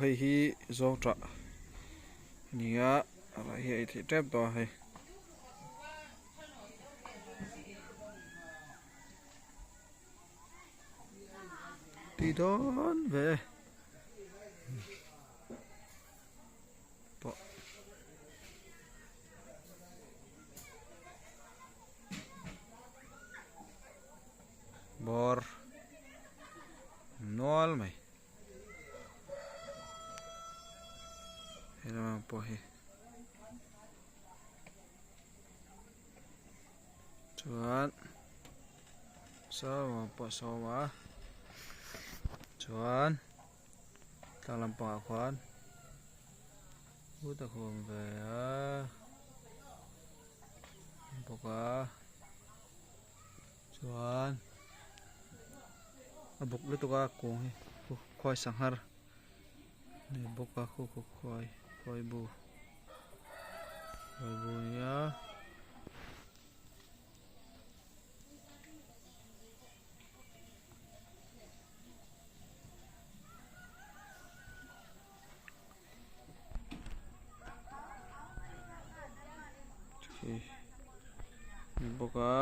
hei hi zawng tah a ni a a rah hi a ei theih tep tawh a hei. Tui dawn ve e pawh. Bawr nual mai helamah pawh hi chuan sawma pawh sawm a chuan tlang lampangah khuan ut a khawm ve a bawk a. Chuan a buk lutuk a kung hi khuai sanghar a ni bawk a khu khu khuai khuai bu khuai bu a nia. Ni bawk a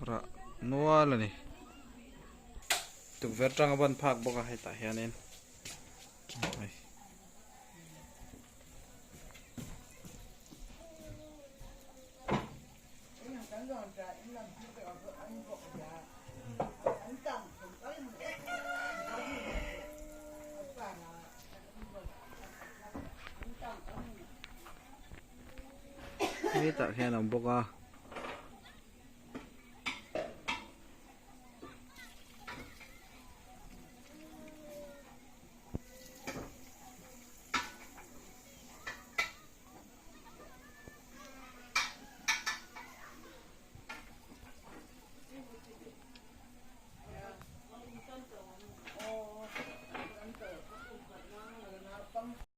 rah nual a ni tukverh tang a ban phak bawk a hetah hianin hei. Hetah hian a awm bawk a.